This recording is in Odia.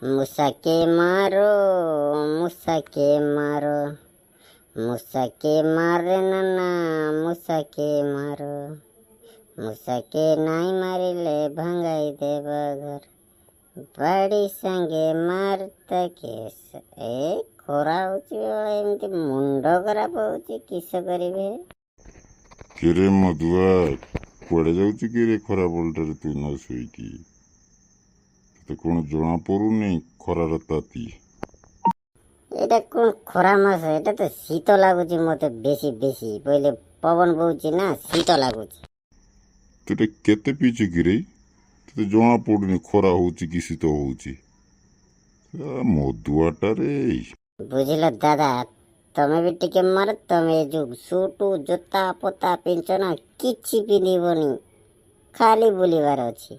ମୂଷାକେ ମାରୋ, ମୂଷାକେ ମାରୋ, ମୂଷାକେ ମାରେ ନନା, ମୂଷାକେ ମାରୋ। ମୂଷାକେ ନାଇଁ ମାରିଲେ ଭଙ୍ଗାଇ ଦେବ ଘର। ବାଡ଼ି ସାଙ୍ଗେ ମାରତା କେସ। ଏ ଖରା ହଉଛି ବେଳେ ଏମିତି ମୁଣ୍ଡ ଖରାପ ହଉଛି, କିସ କରିବି? କିରେ ମଧୁଆ, କୁଆଡ଼େ ଯାଉଛୁ କିରେ ଖରା ବେଳଟାରେ ତୁ ନ ଶୋଇକି? ତତେ କ'ଣ ଜଣା ପଡୁନି ଖରାର ତାତି? ଏଇଟା କ'ଣ ଖରା ମାସ? ଏଇଟା ତ ଶୀତ ଲାଗୁଛି ମତେ ବେଶୀ ବେଶୀ ବୋଇଲେ। ପବନ ବହୁଛି ନା, ଶୀତ ଲାଗୁଛି। ତୁ ଏଟା କେତେ ପିଇଛୁ କିରେ? ତତେ ଜଣା ପଡୁନି ଖରା ହଉଛି କି ଶୀତ ହଉଛି? ମଦୁଆଟାରେ। ବୁଝିଲ ଦାଦା, ତମେ ବି ଟିକେ ମାର। ତମେ ଏ ଯୋଉ ସୁଟୁ ଜୋତା ପୋତା ପିନ୍ଧୁଛ ନା, କିଛି ପିନ୍ଧିବନି, ଖାଲି ବୁଲିବାର ଅଛି।